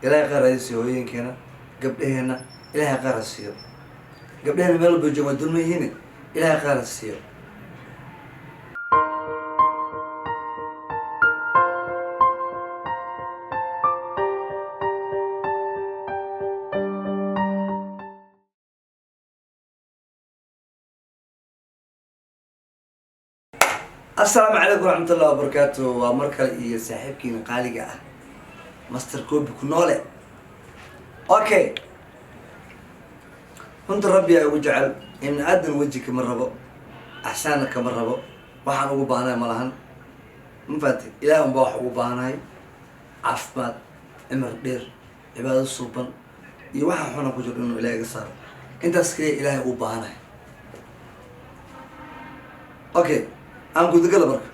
Ilaahay khayr ha siiyo hooyooyinkeena, gabdhaheena. Ilaahay khayr ha siiyo gabdhaheena meel walba jooga, waa dulman yihiin. Ilaahay khayr ha siiyo. Asalaamu calaykum waraxmatullahi wabarakaatu. Waa mar kale iyo saaxiibkiina qaaliga ah, Master Cobi ku noole. Okay, runta Rabbi aa ugu jecel. Ibni aadan weji kama rabo, axsaanna kama rabo. Waxaan ugu baahnahay ma lahan, ma fahanti? Ilaah unbaa wax ugu baahanahay: caafimaad, cimar dheer, cibaado suuban iyo waxa xuna ku jiro inuu Ilaah iga saaro. Intaas kaliya Ilaahay ugu baahanahay. Okay, aan gudagala. Marka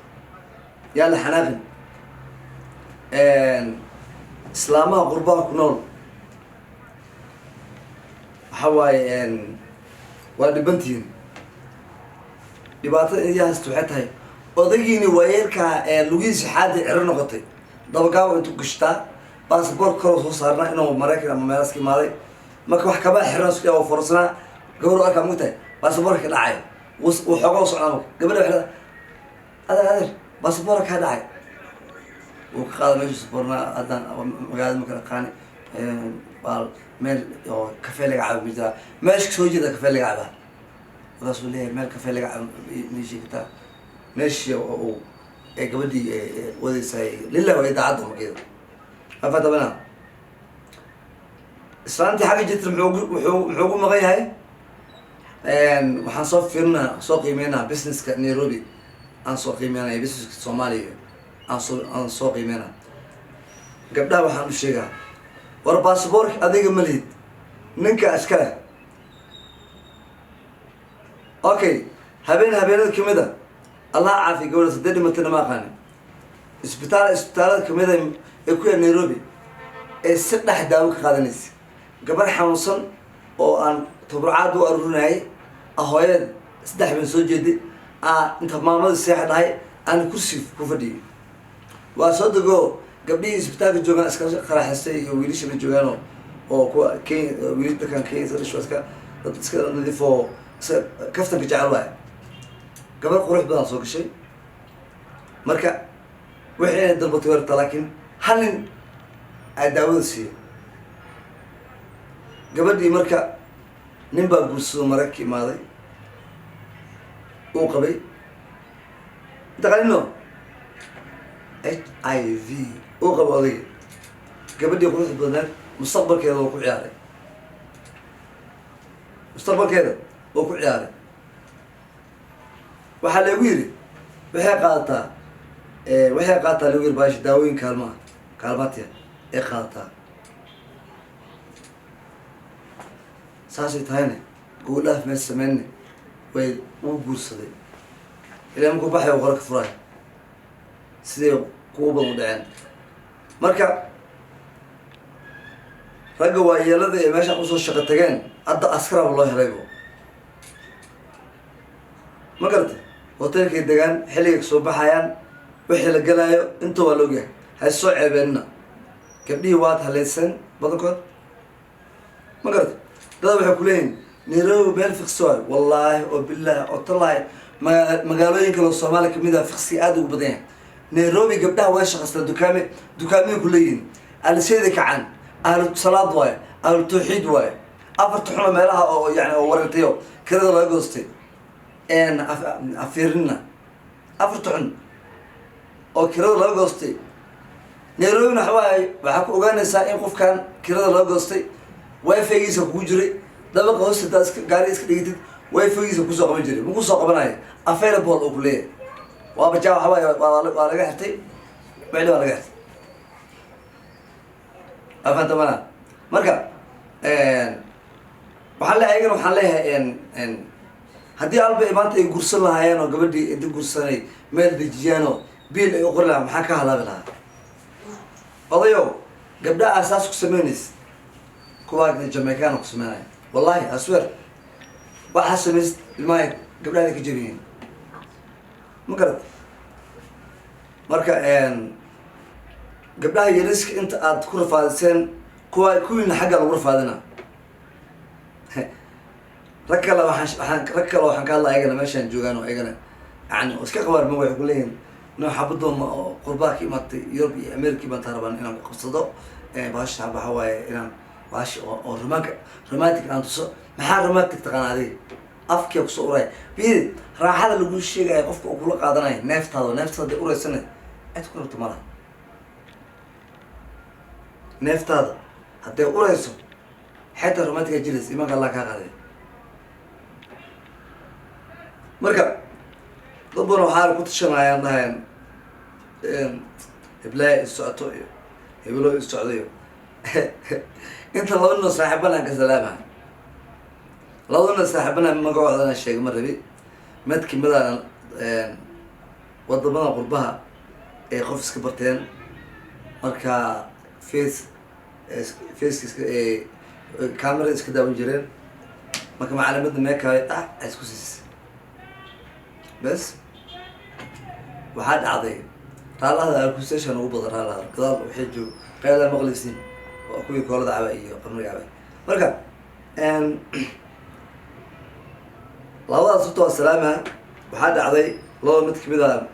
yaa la xanaaqin islaamaha qurbaha ku nool. Waxa waaye, waa dhibantihiin. Dhibaatada idin haysta waxay tahay odagiini waayeelkaa ee lugihiisa xaadi ciro noqotay, dabagaabo intuu gashtaa, basaboort kaloo soo saarnaa inuu Maraykan ama meelaas ka imaaday. Marka wax kaba xiran oo forsanaa gabar arkaa, mugtahay, basaboorka ka dhacay. Wuu xooga u socdaa. Marka gabadha waxay leedahay, "Adeer, adeer, basaboorka kaa dhacay." Wuu ka qaada meeshu saboornaa. Haddaan magaalada marka aqaani, waa meel oo kafee laga cabo ma jiraa? Meesha kasoo jeeda kafee laga cabaa. Markaasuu leeyahay, "Meel kafee laga cabo ma sheegtaa?" Meeshii oo uu ee gabadhii wadaysay lilah way daacadda markeeda afatabana. Islaantii xagga jirta muxuu ugu maqan yahay? Waxaan soo fiirinaa, soo qiimeynaa businesska Nairobi. Aan soo qiimeynaya businesska Soomaaliya, aan soo qiimeynaa. Gabdhaha waxaan u sheegaa, war basaboorka adiga ma lihid, ninka iska leh. Okay, habeen habeenada kamid a, Allah caafiya gabadha, sadee dhimatayna ma aqaanin, isbitaalada kamid a ee ku yaal Nairobi ee si dhex daawo ka qaadanaysa. Gabar xanuunsan oo aan taburcaad u arurinayay, hooyadeed 3 baan soo jeeday, inta maamada seexa dhahay, aan kursi ku fadhiyay. Waa soo dego, gabdhihii isbitaalka joogaan iska qaraxistay iyo wiilashana joogaanoo oo kuwa Kenya, wiilish dadkan Kenya iska dhasho, iska dad iska nadiifoo, iska kaftanka jecel waay. Gabar qurux badan soo gashay. Marka wixii inay dalbatay warta, laakiin hal nin aa daawada siiyey gabadhii. Marka nin baa guursado, Maraykanka imaaday, uu qabay. Taqaanino HIV uu qabo odayga. Gabadhii quruxda badneed mustaqbalkeeda oo ku ciyaaray, mustaqbalkeeda oo ku ciyaaray. Waxaa lagu yiri waxay qaadataa lagu yiri baashi daawooyin kaalmaha kaalmaatiya ay qaadataa. Saasay tahayne, gobodhaaf meel sameyne, way uu guursaday. Ilaa markuu baxay qora ka furaay, siday kuwa badan u dhaceen. Marka ragga waayeelada ee meeshaan usoo shaqo tageen, hadda askaraba loo helaybo, ma garata? Hotelkay degaan, xilligay kasoo baxayaan, wixii la galaayo inta waa la ogyahay. Ha soo ceebeenina gabdhihii, waad haleyseen badankood, ma garata? Dada waxay kuleeyihin, "Nairobi meel fiksi waayo." Wallaahi oo bilaahi oo tallaahi, magaalooyin kaloo Soomaaliya kamid ah fiksiga aada ugu badan yahay. Nairobi gabdhaha way shaqaystaan, dukaame dukaamay kuleeyihin, alisheeda kacaan, ahlu salaad waayo, ahlu tawxiid waayo. Afarta xuno meelaha oo yani oo wareertayo kirada laga goostay afiirina, afarta xun oo kirada laga goostay Nairobina waxa waaye, waxaa ku ogaanaysaa in qofkan kirada laga goostay wifi-giisa kugu jiray dabaqa hoos. Hadaa iska gaari iska dhigitid, wifi-giisa kusoo qaban jiray, maku soo qabanaya, available oo kuleeyahay. Waaba ja waxa waaye, waa laga xirtay wixli, waa laga xirtay afantamana. Marka waxaan leeyahay ayagana, waxaan leeyahay, haddii alba maanta ay guursan lahaayeen oo gabadhii inta guursanay meel dejiyaanoo biil ay u qori lahaa, maxaa ka halaabi lahaa? Odayow, gabdhaha asaas ku sameynaysa, kuwaa Jamaican ku sameynaya, wallahi asweer, waxaa samays ilmaha gabdhaha ka jabiyiin, ma garat? Marka gabdhaha yariska inta aad ku rafaadiseen Kuwa kuwiina xagga lagu rafaadina. Rag kale waxaan rag kale waxaan ka hadla, ayagana meeshaan joogaan oo ayagana yani oo iska qabaar ma waxay ku leeyihin no xabadooma oo qurbaa ka imaatay, Europe iyo America baan rabaan inaan ku qabsado bahasha. Waxa waaye inaan bahasha oo romantic aan tuso. Maxaa romantic taqaana adiga? Afkiya kusoo uraya. Fiiri, raaxada lagu sheegaya qofka uu kula qaadanayo neeftaada. Neeftaada hadday ureysana, cid ku rabto malaha. Neeftaada hadday ureyso, xetaa romantic jiraysa, imaanka Allah kaa qaaday. Marka dad badan waxaa ku tashanayaan, dhahayaan heblaaya is socoto iyo hebelo is socdo iyo inta. Laba nin oo saaxiibanaan ka salaamaha, labada nin oo saaxiibana magacoodana sheegay ma rabi. Mid kamidana wadamada qurbaha ay qof iska barteen, marka faceka iska camera iska daawan jireen. Marka macalimadda meekaay ah ay isku siisay bes. Waxaa dhacday, raallahda alkustation ugu badan, raallahda gadaal waxay joog qayla maqlaysiin, waa kuwii koolada caba iyo qamriga caba. Marka labadaas horta waa salaamaha. Waxaa dhacday labada mid kamid a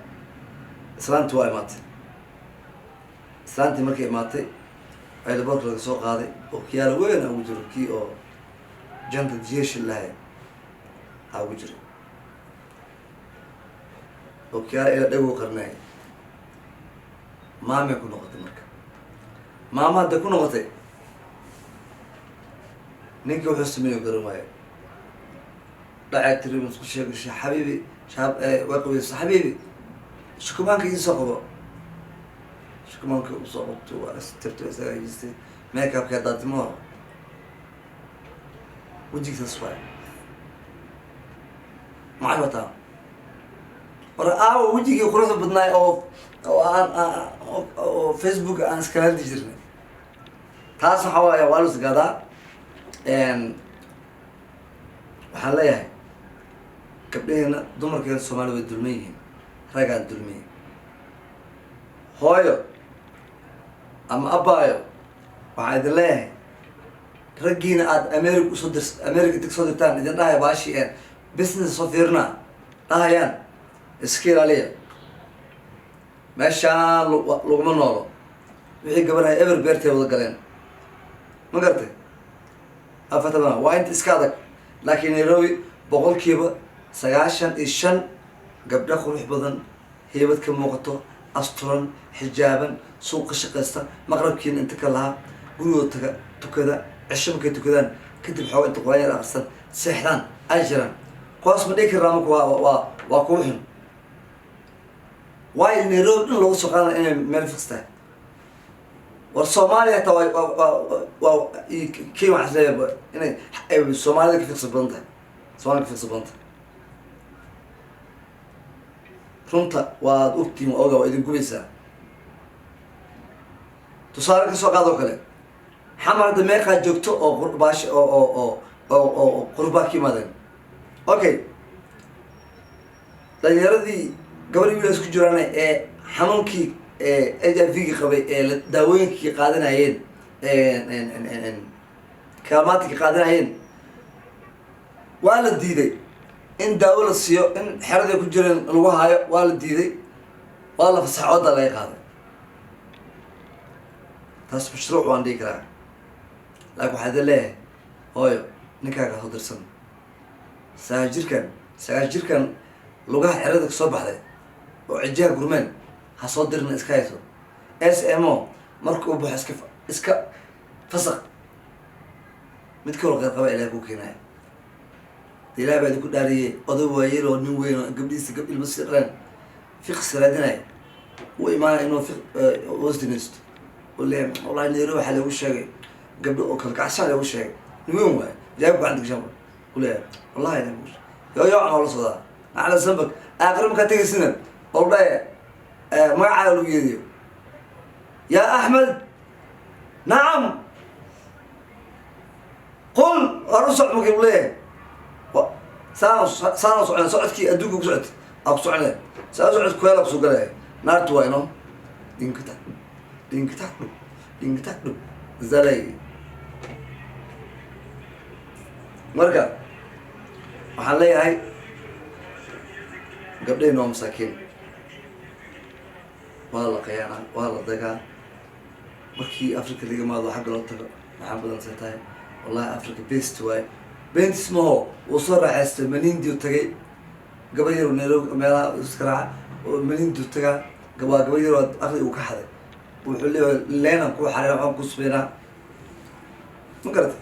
islaantii waa imaatay. Islaantii markay imaatay, airportka laga soo qaaday, oo kiyaalo weyn a ugu jiro, kii oo janta jeeshi lahay aa ugu jiro, oo kiyaalo ila dhagow qarnaay. Maamay ku noqotay. Marka maama hadday ku noqotay, ninkii wuxuu sameeyo garan waayo. Dhacay tiri, isku sheegashay, xabiibi shaab way qabaysa, xabiibi shukumaanka ii soo qabo. Shukumaanka usoo qabto, waa istirto, isagaajistay, makeupka daatimo wejigiisas waay maxay wataa. War aawa wejigii quruxda badnaay oo aan oo Facebook aan iskala hadli jirnay? Taas waxaa waaye waa la isgaadaa. Waxaan leeyahay gabdhaheena, dumarkeena Soomaalida way dulman yihiin, raggaan dulmiyey. Hooyo ama abbaayo, waxaan idin leeyahay raggiina aada America usoo dir, America inta kasoo dirtaan idin dhahaya baashi business soo fiirina dhahayaan, iska ilaaliya. Meeshaan laguma noolo. Wixii gabarhay eber beertay wada galeen, ma garatay? Afatama waa inta iska adag, laakiin Nairobi 95% gabdho qurux badan, heybad ka muuqato, asturan, xijaaban, suuqa shaqaysta, maqrabkiina inta ka lahaa gurigooda taga, tukada cisho. Markay tukadaan kadib, xooga inta quraan yar aqrisan, seexdaan ay jiraan. Kuwaas ma dhigi karnaa? Marka waa kuwa xun waayo Nairobi dhan looga soo qaadana inay meel fix tahay. War Soomaaliya hataa waa Kenya. Waxaan isleeyahay inay ay Soomaalida ka fiqsi badan tahay, Soomaalida ka fiqsi badan tahay. Runta waad ogtihiin, waa ogaa, waa idin gubaysaa. Tusaale kasoo qaad oo kale, Xamar hadda meeqaa joogto oo baash oo qurbaa ka yimaadeen? Okay, dhalinyaradii gabadh wiil isku jiraan ee xanuunkii HIV-gi qabay ee daawooyinkii qaadanayeen, kaalmaatikii qaadanayeen, waa la diiday in daawo la siiyo, in xeraday ku jireen lagu haayo waa la diiday, waa la fasax, ooda laga qaaday. Taas mashruuc waan dhihi karaa, laakin waxaa idin leeyahay hooyo, ninkaaga soo dirsan 9 jirkan, 9 jirkan lugaha xerada kasoo baxday oo cijaha gurmeen ha soo dirna, iska hayso. SMO marka uu baxo, iska fasaq. Mid kaloo qeyr qaba Ilahay ku keenaya. Ilaah baa idinku dhaariyey, oday waayeel oo nin weyn oo gabdhihiisa gab ilmo sii dhaleen fiqsi raadinaya u imaanaya inuu fiq hoosdinaysto oo leeyahay, wallahi Nairobi waxaa loogu sheegay gabdho oo kala kacsan loogu sheegay. Nin weyn waayo, jawaab gacanta gashan u leeyahay, wallahi ilaah buu yo yo camal la socdaa macala sambak. Aakhiro markaa tegaysina oo dhaya magacaaga lagu yeediyo, yaa Axmed, nacam, qul war u soc markii u leeyahay, saan saan u socon, socodkii adduunka ku socotay aa ku soconaya, saa u socod kuyaala kusoo galaya naartu waa ino dhinkata dhinkata dhub dhinkata dhub zalay. Marka waxaan leeyahay, gabdhahayna waa masaakiin, waa la khiyaanaa, waa la dagaa. Markii Africa laga imaado, xagga loo tago, maxaa badan say tahay? Wallahi Africa best waaye. Beentis maho, wuu soo raaxaystay. Malindiu tagay, gabar yar Nairobi meelaha iska raaca oo Malindiu tagaa. Waa gabar yar oo aqli uu ka xaday. Wuxuu leeyahay, leenan kuu xareen, waxaan ku subeynaa, ma garatay?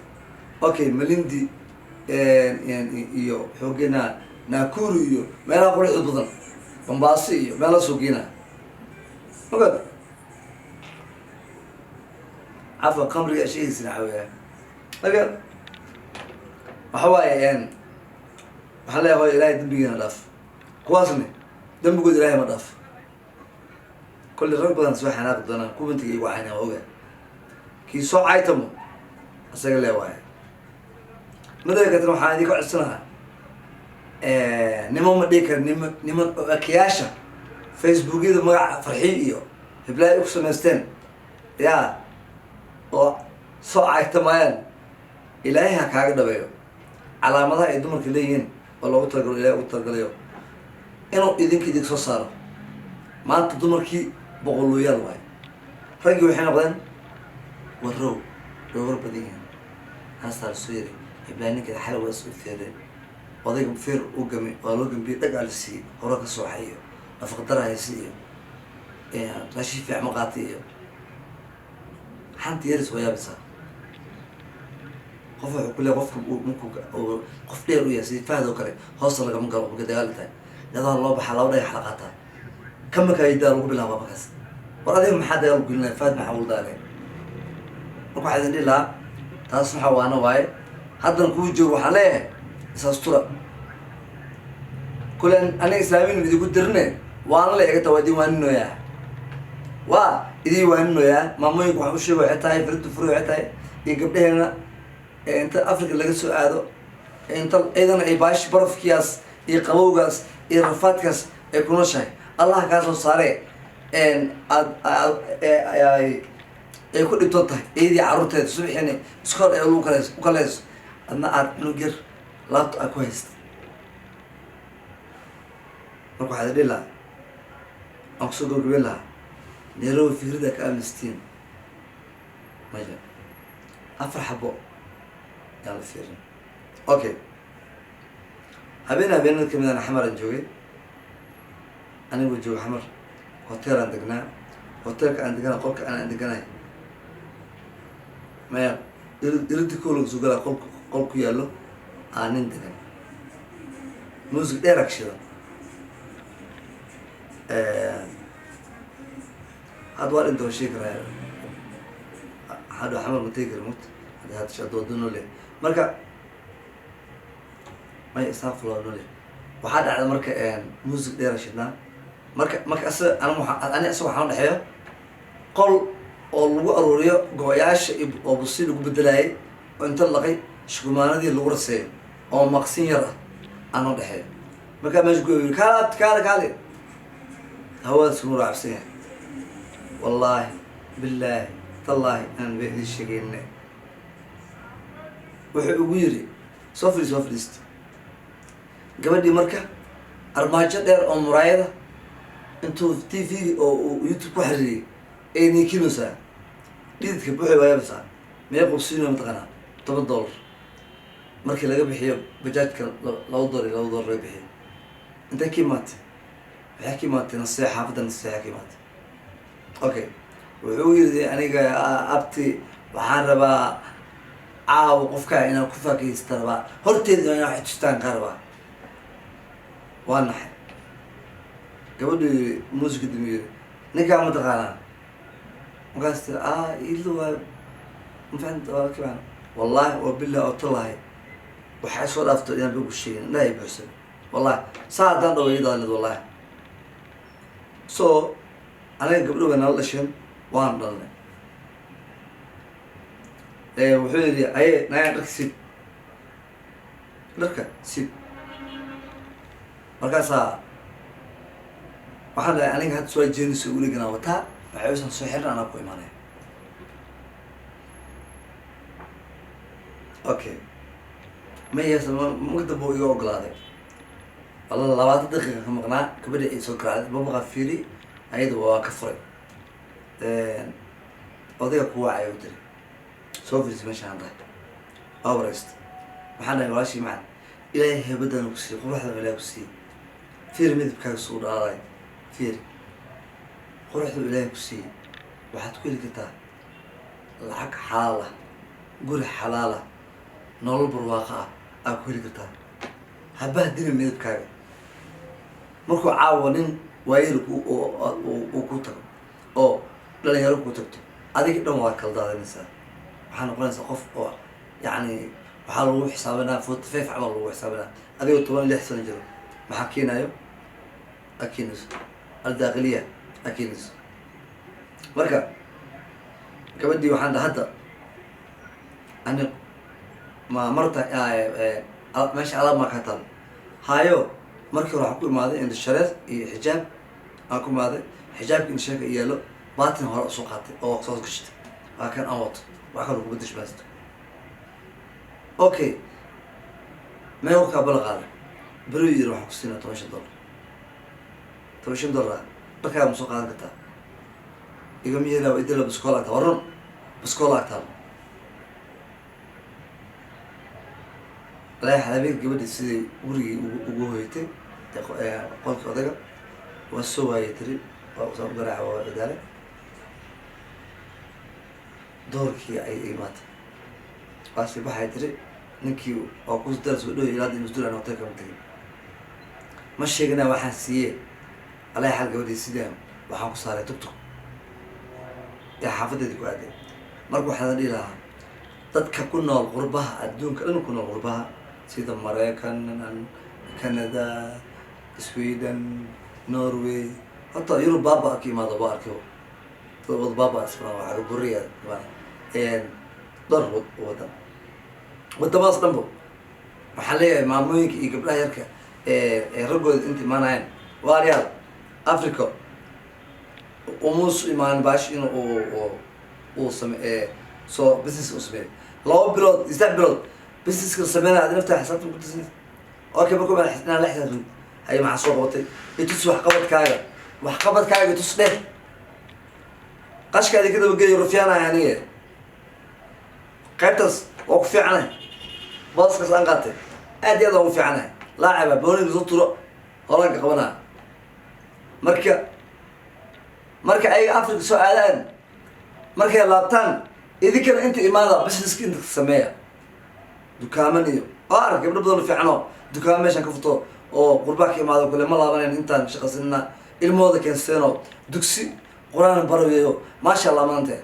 Okay, Malindi iyo wuxuu geenaa Nakuru iyo meelaha quruxda badan, Bambaaso iyo meelaha soo geenaa, ma garatay? Cafwan, qamriga sheegiisina xaweeya. Marka waxa waaye, waxaan leeyahay, hooyo, Ilahay dembigeena dhaaf, kuwaasne dembigood Ilahay ma dhaaf. Kolli rag badan soo xanaaqi doonaan, kubantiga igu cayna, waa ogaa. Kii soo caytamo isaga lee waaye. Midda katana, waxaan idinka codsanahaa, niman ma dhihi kara, nima niman okayaasha Facebookyada magaca Farxiin iyo hiblaayo ku samaysteen ya oo soo caytamayaan, Ilaahay ha kaaga dhabeeyo calaamadaha ay dumarka leeyihiin oo loogu talagalo, Ilahay ugu talagalayo inuu idinka soo saaro. Maanta dumarkii boqolooyaal waayo, raggii waxay noqdeen warow, way war badan yihiin. Haasaa la soo yaray, hiblaa ninkeeda xalay waa soo feereen, odayga feer uu gamay, waa loo gambiyey, dhag aa la siiyey, hore ka sooxay iyo nafaqadara hayse iyo raashin fiican ma qaatay iyo xanta yaris. Waa yaabaysaa, qof wuxuu ku leeyahay, qofka markuu qof dheer u yahay sidii Fahd oo kale, hoosta lagama galo marka dagaal tahay, gadaal loo baxaa, laba dhagax la qaataa, kamakaayidaa lagu bilaabaa. Markaas war adiga maxaa dagaal gelinaya? Fahd maxaa ugu dagaalaya? Marka waxaa idin dhihi lahaa, taas waxaa waana waaye. Haddana kuu joogo, waxaan leeyahay, isaastura kule. Aniga islaamin idinku dirne, waana la egata, waa idin waaninoyaa, waa idin waaninoyaa. Maamooyinka waxaan usheega waxay tahay, farida furi waxay tahay, iyo gabdhaheena inta Africa laga soo aado, inta iyadana ay baash barafkiyaas iyo qabowgaas iyo rafaadkaas ay ku nooshahay, Allah kaa soo saare, aad ay ku dhibtoon tahay iyadii carruurteeda, subaxiina iskool ay lagu kaleys u kaleyso, adna aad cunug yar laabta aad ku haysta. Marka waxaad dhihi lahaa, aan kusoo gabagabeyn lahaa, Nairobi fikrada ka aaministiin maya, afar xabo yaan la fiirin. Okay, habeen habeenada kamid aan Xamar aan joogay, anigoo jooga Xamar, hotel aan degnaa. Hotelka aan deganaa, qolka aan deganahay maya, iridi koo laga soo galaa, qolk qol ku yaallo aa nin degan, music dheer ag shidan. Hadda waa dhinta, waa sheegi karaa, hadda Xamar ma tegi kara mugta. Hadda hadda shado wado noo leh, marka maya, istaafula noo leh. Waxaa dhacda marka music dheera shidnaa. Marka asaga ani waa ani asaga waxaan udhexeeyo qol oo lagu aruuriyo go-yaasha oo busi lagu bedelaayay, oo inta laqay shukumaanadii lagu raseeyo, oo maqsin yar ah aan udhexeeyo. Markaa meesha ku yiri, "Kaale, kaale, kaale." Hawada sunuura cabsan yahay. Wallaahi, billaahi, tallaahi aan ba idin sheegayne. Wuxuu ugu yiri, "Soo fadhiis." Soo fadhiista gabadhii. Marka armaajo dheer oo muraayada intuu TV oo uu YouTube ku xiriiriyay ay niikinaysaa, dhididka buuxi, waayabaysaa. Mee qubsiino mataqaanaa? $10 markii laga bixiyo bajaajka, $2 iyo $2 laga bixiyo. Intay ka imaatay? Waxay ka imaatay Naseex, xaafadda Naseexa ka imaatay. Okay, wuxuu yiri, "Aniga abti, waxaan rabaa caawa qofkaa inaan ku faakaysta rabaa, horteeda inaan wax tustaan kaa rabaa." Waa naxay. Gabadhu yiri, muusiga dimi, yiri, "Ninkaa ma taqaanaa?" Markaas tiri, "Idlo waa mafahanta, waa kimaan." Wallahi oo bilah oo talahi, waxay soo dhaafto inaan ba ku sheegin, indhaha ay buuxsan. Wallahi saa haddaan dhawo iyadaalid, wallahi. So aniga gabdho bay nala dhasheen, waan dhalnay. Wuxuu yidhi, "Aye, naya, dharka siib, dharka siib." Markaasaa waxaan dhahay, "Aniga hadda soo jeenayso uliganaa wataa, waxay usan soo xirin, anaa ku imaanaya." Okay. Mayase marka dambe uu iga ogolaaday. Walla 20 daqiiqa ka maqnaa, gabadhi ay soo garaacday, babaqa fiiri, ayada waa ka furay. Odayga ku wacay u tiri, soo fiirsa meeshaan dhahay, waa wareysta. Waxaan dhahay, walaashii macaan, Ilaahay hebadan ku siiyey, quruxdan Ilahay ku siiyey, fiir midabkaaga suu dhalaalay, fiir quruxdu Ilaahay ku siiyey. Waxaad ku heli kartaa lacag xalaal ah, guri xalaal ah, nolol barwaaqo ah aad ku heli kartaa. Habaha dili midabkaaga. Markuu caawa nin waayeel uu ku tago oo dhalinyaro ku tagto, adiga dhan waa kala daadanaysaa. Waxaa noqonaysaa qof oo yacni waxaa lagu xisaabinaa 45 camal lagu xisaabinaa, adigoo 16 sano jiro. Maxaa keenayo? A keenayso aldaaqiliya a keenayso. Marka gabadhii waxaan dhaha, hadda ani ma marta meesha alaab maa kaa taal hayo? Markii hore waxaan ku imaaday indhashareer iyo xijaab aan ku imaaday. Xijaabka indhashareerka yaalo, baatin hore usoo qaatay oo soo gashtay, waa kan aan wato, wax kaloo kuma dashmaysto. Okay, meeqo kaa bala qaaday? Beri yiri waxaan ku siinaa $15. $15 ah dharkaaga ma soo qaadan kartaa? Igama yeelaa, idila baskool agtaa. Waa run, baskool agtaal. Walaahi habeenka gabadhi siday gurigii ugu hoyatay qolkii odaga, waa soo waayay tiri, waa soo garaaca, waa daalay. Doorkii ay imaatay, waa sii baxay tiri, ninkii waa ku dal soo dhow ilaa musdul aan hotel kama tegin. Ma sheegana waxaan siiyey. Alaahi xal gabadhii sidaan waxaan ku saaray tugtug ee xaafadeedii ku aaday. Marka waxaan dhihi lahaa dadka ku nool qurbaha, adduunka dhan ku nool qurbaha, sida Maraykan, Canada, Sweden, Norway, hataa Yurub baaba ka imaada, waa arkay dad wad baaba waxaa buriya dhowr wadan. Wadamadaas dhanbo waxaan leeyahay maamooyinka iyo gabdhaha yarka ee raggooda inta imaanayaan, walaalayaal, Africa umuus imaan baash in uu same soo business uu sameeyo 2 bilood iyo 3 bilood businesska sameynaya, adi naftaa xisaabta ku tusnid. Okay, marka baa inaan la xisaabtan haye, maxaa soo qabatay? Itus waxqabadkaaga, waxqabadkaaga itus dheh. Qashkaadi ka dabageliyo rufyaanahay aniga, qaybtaas waa ku fiicanahay, booskaas aan qaatay aad iyo aad waan ku fiicanahay. Laacaba booniga soo turo horaanka qabanaa. Marka ayaga Africa soo aadaan, markay laabtaan, idinkana inta imaada, businesska inta sameeya, dukaaman iyo oo arag gabdho badan oo fiican oo dukaamo meeshaan ka furto oo qurbaa ka imaado kale, ma laabanayn intaan shaqasanina, ilmahooda keenseenoo dugsi qur-aan baraweeyo. Maasha Allah, maanta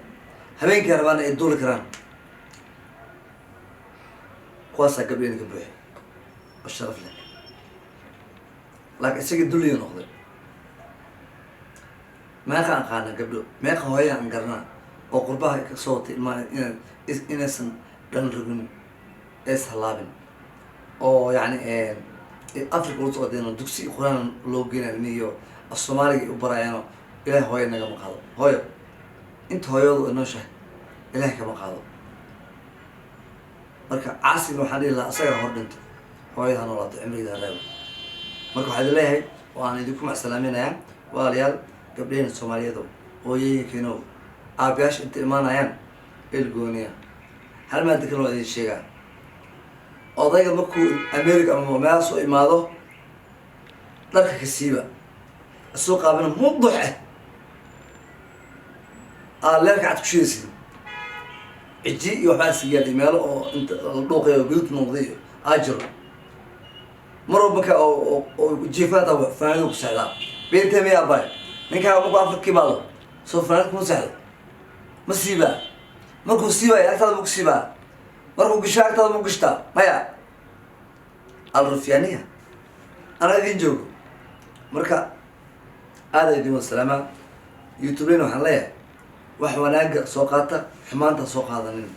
habeenkii rabaana ay duuli karaan. Kuwaasaa gabdheena ka buuxi oo sharaf leh, laakiin isaga dulliga noqday. Meeqa aqaana gabdho, meeqa hooya aan garanaa oo qurbaha kasoo watay ilmaha inaysan dhan rogin, ees halaabin, oo yacni Africa ula socdeen, dugsi qur-aan loo geenayo ilmihiyo, af Soomaaliga ay u barayaano. Ilahay hooyo nagama qaado, hooyo inta hooyadu ay nooshahay Ilahay kama qaado. Marka caasigna waxaan dhihi lahaa asagaa hor dhinto, hooyada ha noolaato, cimrigeeda ha reebo. Marka waxaa idin leeyahay oo aan idinku macsalaaminayaa, walaalayaal, gabdhehena Soomaaliyeedo, hooyooyinkeenow, aabayaasha inta imaanayaan elgooniya. Hal maada kale waa idin sheegaa: odayga markuu America ama meelahaas u imaado, dharka ka siiba, isoo qaabana mudux ah aa leerka cad ku shidaysid, ciji iyo waxbaa siiyaan iyo meelo oo inta la dhuuqayo guduud noqday iyo aa jiro. Mar walba marka oo jiifaata fanaanadu ku seexdaa. Beentee miya abaay? Ninkaa markuu Afrika ka imaado soo fanaanad kuma seexdo, ma siibaa? Markuu siibayo agtaada buu ku siibaa, markuu gasho agtaada buu gashtaa. Maya, alrufyaaniya anaa idin joogo. Marka aada idin wada salaamaa. YouTubelena waxaan leeyahay, wax wanaaga soo qaata, xumaanta soo qaadanin.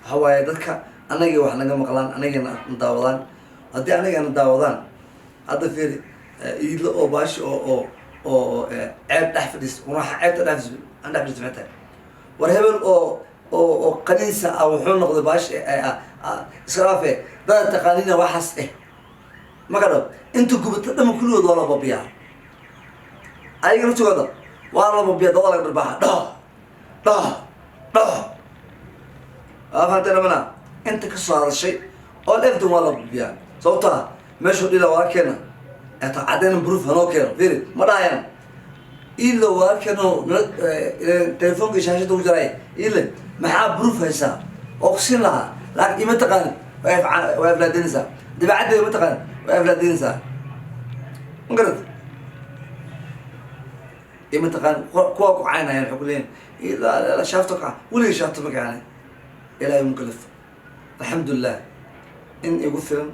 Waxa waaye dadka anagii wax naga maqlaan, anagina na daawadaan. Haddii anagana daawadaan, hadda fiiri iidlo oo baashi oo ceeb dhex fadhiis, waxa ceebta dhex fadhiis aan dhex fadhiis maxay tahay? War hebel oo Oo qaniisa ah wuxuu noqday baash iska dhaafe. Dada taqaanina waxaas maka dhab inta gubata dhama kulligood waa la babiyaa. Ayaga laftigooda waa la babiyaa, dada laga dharbaaxa, dhoh dhoh dhoh. Waa fahanteen dhamana inta kasoo hadashay oo efdan waa la babiyaa. Sababto ah meeshuu dhila waa keena eto caddeyn, proof hanoo keeno. Fiiri, ma dhahayaan ilo waa keeno telefoonka shaashada ku jiray ile maxaa proof haysaa oo kusiin lahaa? Laakiin ima taqaanin, waa aflaadinaysaa. Dabeecaddeeda ma taqaanin, waa aflaadinaysaa. Ma garat? Ima taqaanin, kuwa ku caynayaan waxay ku leeyihin shaafto kaca. Weligay shaafto ma kacanay. Ilaahay mukalif, alxamdulilah, in igu filan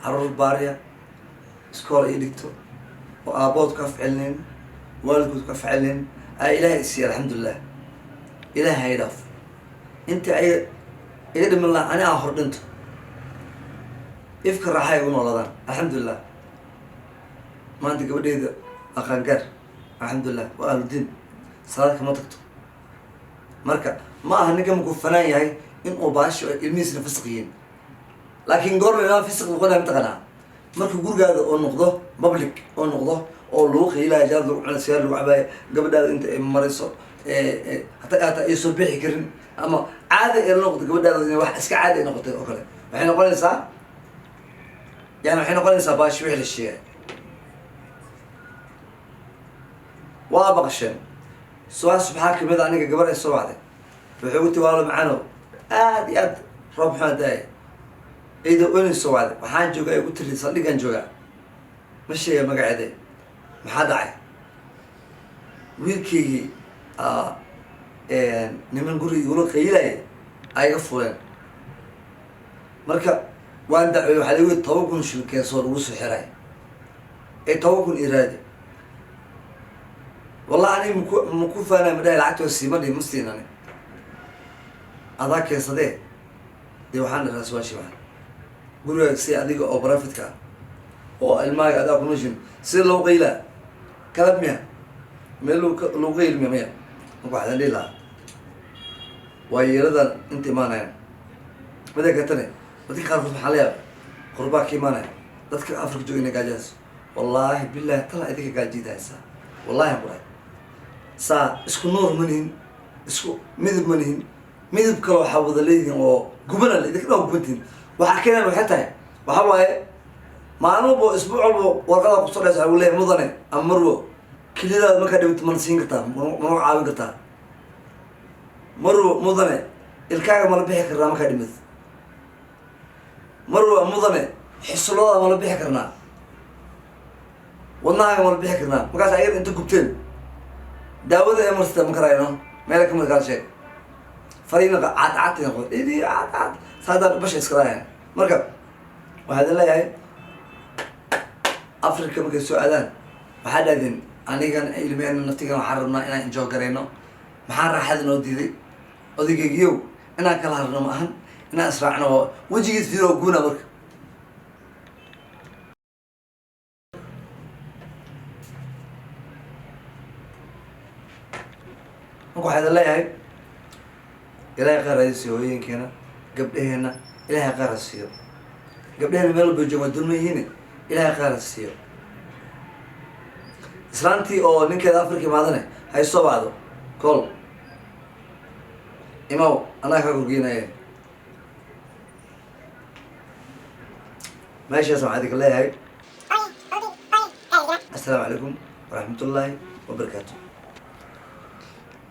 caruur baariya iskoola ii dhigto oo aabbood ka ficilnayn, waalidkood ka ficilnayn aa Ilaahay isiiya, alxamdulilah. Ilaahay hay dhaaf inta ay iga dhiman laha, ani aan hor dhinto, ifka raaxa igu noolaadaan, alxamdulilah. Maanta gabadheyda waa qaangaar, alxamdulilah, waa ahludiin, salaad kama tagto. Marka ma aha ninka markuu fanaan yahay in uu baasho ilmihiisna fasiq yihiin. Laakiin goorma ilmaha fisiq noqonaya mataqaanaa? Marka gurigaada oo noqdo public oo noqdo oo lagu qiilayo, jaad lagu cuna, sigaar lagu cabaayo, gabadhaada inta ay marayso hataa ay soo bixi karin ama caadi ay la noqoto gabadhaada, in wax iska caadi ay noqotay oo kale, waxay noqonaysaa, yani waxay noqonaysaa baashi wixii la sheegay. Waa baqasheen subax subxaa kamid a aniga gabar ay soo wacday, waxay ugu tii, "Waalo macano, aad iyo aad roob xuna daaya." Iyadoo oynay soo wacday. "Waxaan joogaa," ay ugu tiri, "saldhigaan joogaa." Ma sheega magaceede. "Maxaa dhacay?" "Wiilkaygii niman guriga igula qaylaya ay iga fuleen. Marka waan dacwey, waxaa lagu yiri 10,000 shilin keensoo lagu soo xiray ee 10,000 iraadi." Wallahi ani maku maku faanay, ma dhahay lacagta waa siima dhihi, ma siin ani, adaa keensadee. Dee waxaan dharaa su-aashii, waxaan gurigaaga si adiga oo private-ka ah oo ilmahaaga adaa kunushin sida loo qaylaa kalab miya? Meel lagu qayl miya? Maya. Marka waxaan dhihi lahaa waa yeeladan inta imaanayaan mida katane dadka qaarkood maxaa la yaaba qurbaa ka imaanaya, dadka Afrika jooga inay gaajahayso. Wallaahi billahi tala idinka gaajida haysaa, wallahi aan ku dhahay. Saa isku nuur ma nihin, isku midab ma nihin, midab kale waxaa wada leedihin oo gubana le idinka dhan gubantihin. Waxaa keenan waxay tahay, waxaa waaye, maalin walbo, isbuuc walbo warqada kusoo dhaysa, waxaa leeyahay, "Mudane ama marwo, keliyadaada markaa dhibito mana siin kartaa, mana caawin kartaa? Marwo, mudane, ilkaaga mala bixi karnaa markaa dhimid? Marwo, mudane, xusulladaada mala bixi karnaa? Wadnahaaga mala bixi karnaa?" Markaas ayaga inta gubteen daawada ee marsata ma karayno meela kamid kala sheeg fariina cad cad noqo dhidi cad cad saadaan basha iska lahayan. Marka waxaa idin leeyahay, Africa markay soo aadaan waxaa dhahdeen, anigan ilmehena naftigan waxaan rabnaa inaan enjoy garayno. Maxaa raaxada noo diiday? Odageygiyow, inaan kala harno ma ahan, inaan israacno oo wejigiis fiiro guuna. Marka waxaa idin leeyahay, Ilaahay khayr ha siiyo hooyinkeena, gabdhaheena Ilaahay khayr ha siiyo. Gabdhaheena meel walba jooga waa dulma yihiin, Ilaahay khayr ha siiyo. Islaantii oo ninkeeda Afrika imaadane hay soo bacdo col imaw, annaga kaa korgeynaya meeshaas. Waxaa idinka leeyahay, assalaamu calaykum waraxmatullaahi wabarakaatu.